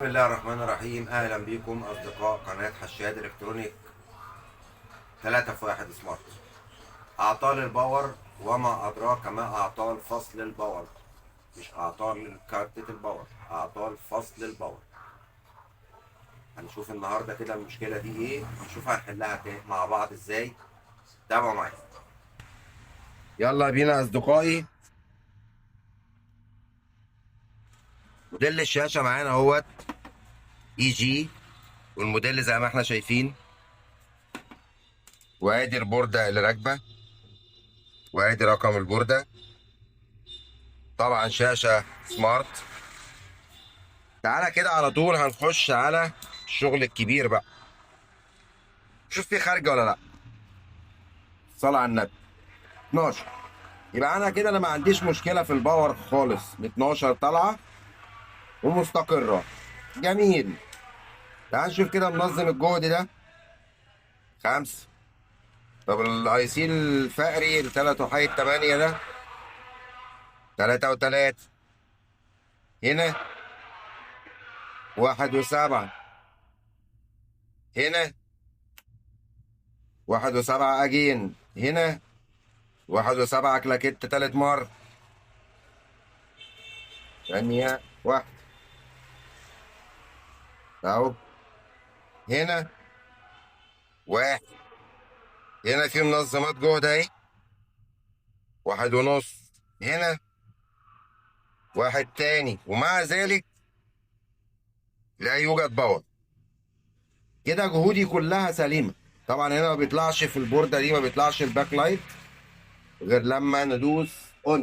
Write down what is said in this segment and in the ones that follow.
بسم الله الرحمن الرحيم. اهلا بكم اصدقاء قناة حشاد الكترونيك. 3 في 1 smart. اعطال ال power، وما ادراك ما اعطال فصل ال power. مش اعطال كارتة ال power، اعطال فصل ال power. هنشوف النهارده كده المشكلة دي ايه، ونشوف هنحلها مع بعض ازاي. تابعوا معايا، يلا بينا اصدقائي. موديل الشاشة معانا اهوت EG، والموديل زي ما احنا شايفين، وادي البوردة اللي راكبة، وادي رقم البوردة. طبعا شاشة smart. تعالى كده على طول هنخش على الشغل الكبير بقى، شوف في خارجة ولا لا. صلاة على النبي. 12، يبقى انا كده انا ما عنديش مشكلة في ال power خالص. 12 طالعة ومستقرة، جميل. تعال نشوف كده منظم الجهد ده 5. طب ال IC الفقري التلاتة وحيد تمانية ده تلاتة وتلاتة، هنا 1 و7، هنا 1 و7 again، هنا 1 و7 كلاكيت تالت مرة. ثانية واحدة اهو، هنا 1، هنا في منظمات جهد اهي 1.5، هنا 1 تاني، ومع ذلك لا يوجد power. كده جهودي كلها سليمة. طبعا هنا ما بيطلعش في البوردة دي، ما بيطلعش ال back light غير لما ندوس on،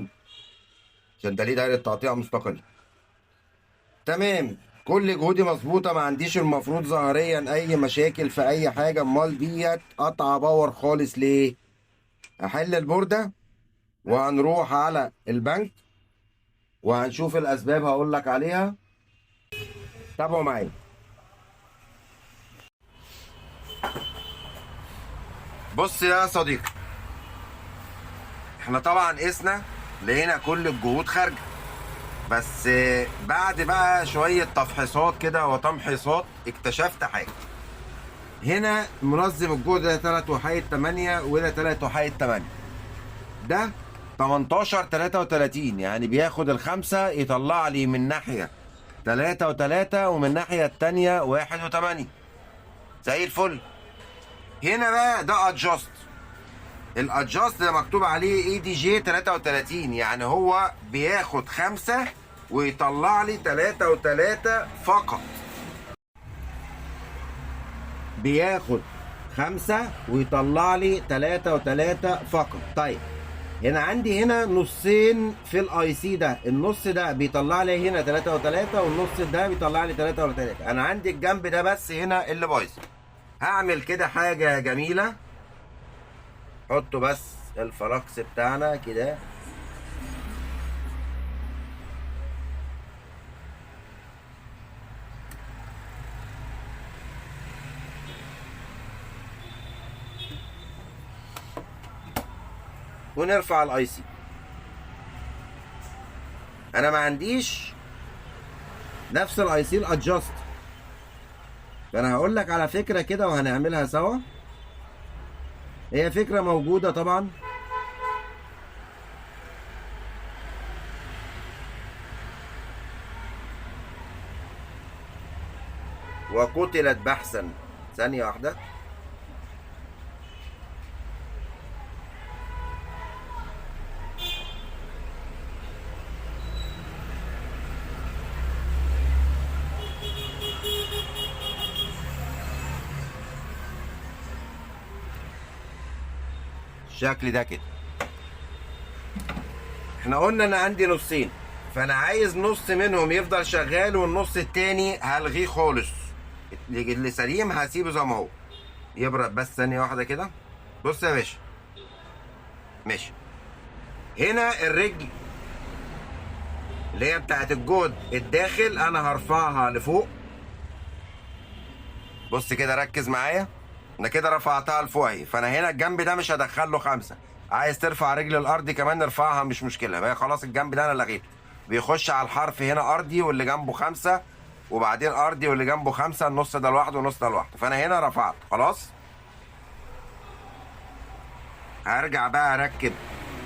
عشان ده ليه دايرة تقطيع مستقلة. تمام، كل جهودي مظبوطة، ما عنديش المفروض ظاهريا اي مشاكل في اي حاجة. امال ديت قطع power خالص ليه؟ احل البوردة وهنروح على البنك وهنشوف الاسباب، هقول لك عليها. تابعوا معايا. بص يا صديقي، احنا طبعا قسنا لقينا كل الجهود خارجه، بس بعد بقى شوية تفحيصات كده وتمحيصات اكتشفت حاجة. هنا منظم الجهد ده تلات وحيد تمانية، وده تلات وحيد تمانية، ده 18 33، يعني بياخد الخمسة يطلع لي من ناحية 3 و3، ومن ناحية التانية 1 و8، زي الفل. هنا بقى ده adjust، ال adjust ده مكتوب عليه ADJ 33، يعني هو بياخد 5 ويطلع لي 3 و3 فقط. بياخد 5 ويطلع لي 3 و3 فقط. طيب هنا عندي هنا نصين في ال IC ده، النص ده بيطلع لي هنا 3 و3، والنص ده بيطلع لي 3 و3. انا عندي الجنب ده بس هنا اللي بايظ. هعمل كده حاجة جميلة، حطوا بس ال flux بتاعنا كده. ونرفع ال IC. انا ما عنديش نفس ال IC ال adjust، فانا هقول لك على فكرة كده وهنعملها سوا. هي فكرة موجودة طبعا. وقتلت بحثا. ثانية واحدة. الشكل ده كده. احنا قلنا ان عندي نصين، فانا عايز نص منهم يفضل شغال والنص التاني هلغيه خالص. اللي سليم هسيبه زي ما هو يبرد. بس ثانية واحدة كده. بص يا باشا، ماشي. هنا الرجل اللي هي بتاعت الجهد الداخل انا هرفعها لفوق. بص كده، ركز معايا. انا كده رفعتها لفوق اهي، فانا هنا الجنب ده مش هدخل له 5. عايز ترفع رجل الارض كمان نرفعها، مش مشكلة. هي خلاص الجنب ده انا لغيته. بيخش على الحرف هنا ارضي واللي جنبه 5، وبعدين ارضي واللي جنبه 5، النص ده لوحده والنص ده لوحده. فانا هنا رفعت خلاص. هرجع بقى اركب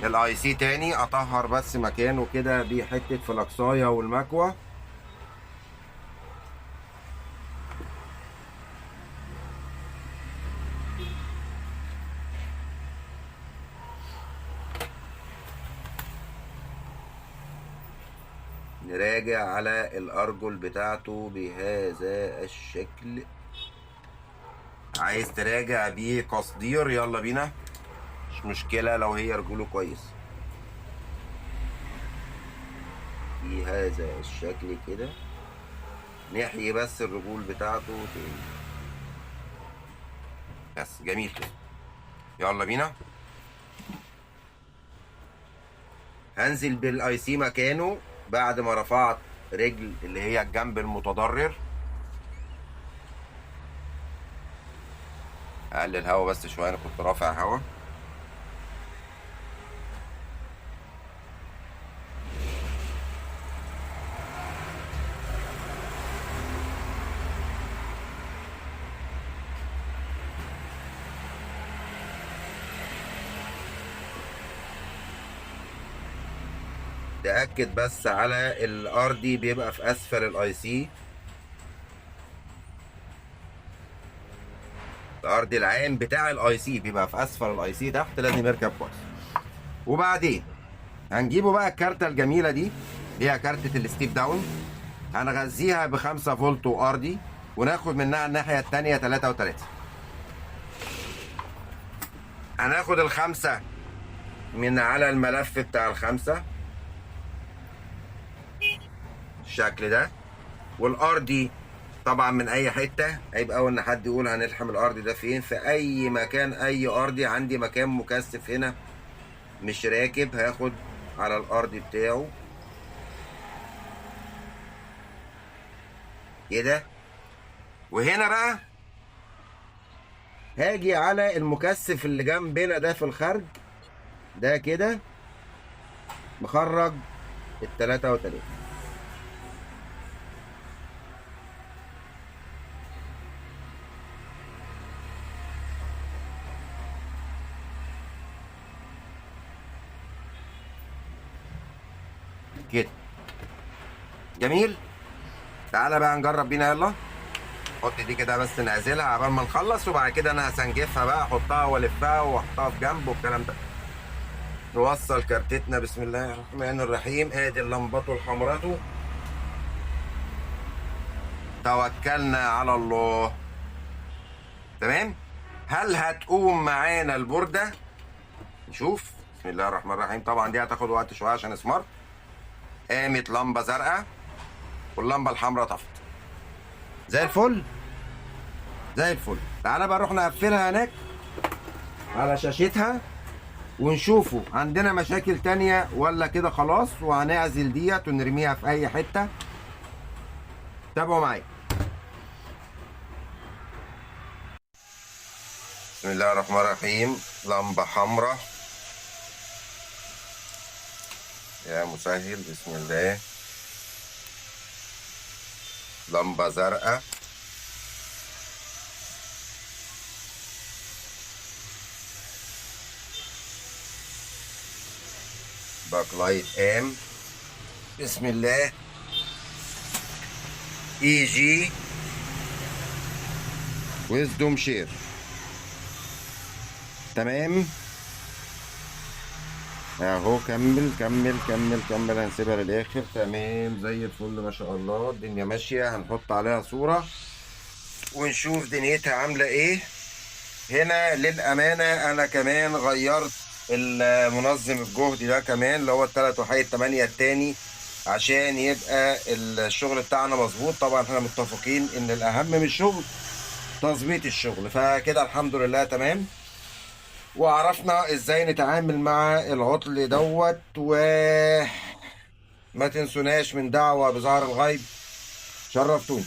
ال IC تاني، اطهر بس مكانه كده بحته فلكسايه والمكوه. نراجع على الارجل بتاعته بهذا الشكل. عايز تراجع بيه قصدير يلا بينا، مش مشكلة لو هي رجوله كويس بهذا الشكل كده. نحيي بس الرجول بتاعته تاني بس. جميل كده، يلا بينا. هنزل بال IC مكانه بعد ما رفعت رجل اللي هي الجنب المتضرر. اقلل هوا بس شوية، انا كنت رافع هوا. تأكد بس على الارضي بيبقى في اسفل ال IC، الارضي العام بتاع ال IC بيبقى في اسفل ال IC تحت، لازم يركب كويس. وبعدين هنجيبه بقى الكارتة الجميلة دي اللي هي كارتة ال step down، هنغذيها ب5 فولت وارضي، وناخد منها الناحية التانية 3 و3. هناخد ال5 من على الملف بتاع ال5 الشكل ده، والارضي طبعا من اي حتة. عيب قوي ان حد يقول هنلحم الارضي ده فين، في اي مكان، اي ارضي. عندي مكان مكثف هنا مش راكب، هاخد على الارضي بتاعه كده. وهنا بقى هاجي على المكثف اللي جنبنا ده في الخارج ده كده، مخرج التلاتة وتلاتة. كده جميل. تعالى بقى نجرب بينا، يلا حط دي كده بس نعزلها عبال ما نخلص، وبعد كده انا هسنجفها بقى، احطها والفها واحطها في جنب والكلام ده. نوصل كارتتنا، بسم الله الرحمن الرحيم. ادي اللمبات الحمراء، توكلنا على الله. تمام. هل هتقوم معانا البوردة؟ نشوف. بسم الله الرحمن الرحيم. طبعا دي هتاخد وقت شوية عشان سمارت. قامت لمبة زرقاء واللمبة الحمراء طفت، زي الفل زي الفل. تعالى بقى نروح نقفلها هناك على شاشتها ونشوفوا عندنا مشاكل تانية ولا كده خلاص، وهنعزل ديت ونرميها في اي حتة. تابعوا معايا. بسم الله الرحمن الرحيم. لمبة حمراء يا مسهل، بسم الله. لمبة زرقاء، back light قام، بسم الله. EG Wisdom share، تمام اهو. كمل كمل كمل كمل، هنسيبها للاخر. تمام زي الفل ما شاء الله، الدنيا ماشية. هنحط عليها صوره ونشوف دنيتها عامله ايه. هنا للامانة انا كمان غيرت المنظم الجهد ده كمان، اللي هو التلات وحيد تمانية التاني، عشان يبقى الشغل بتاعنا مظبوط. طبعا احنا متفقين ان الاهم من الشغل تظبيط الشغل، فكده الحمد لله تمام. وعرفنا ازاي نتعامل مع العطل دوت. وما تنسوناش من دعوة بظهر الغيب. شرفتوني.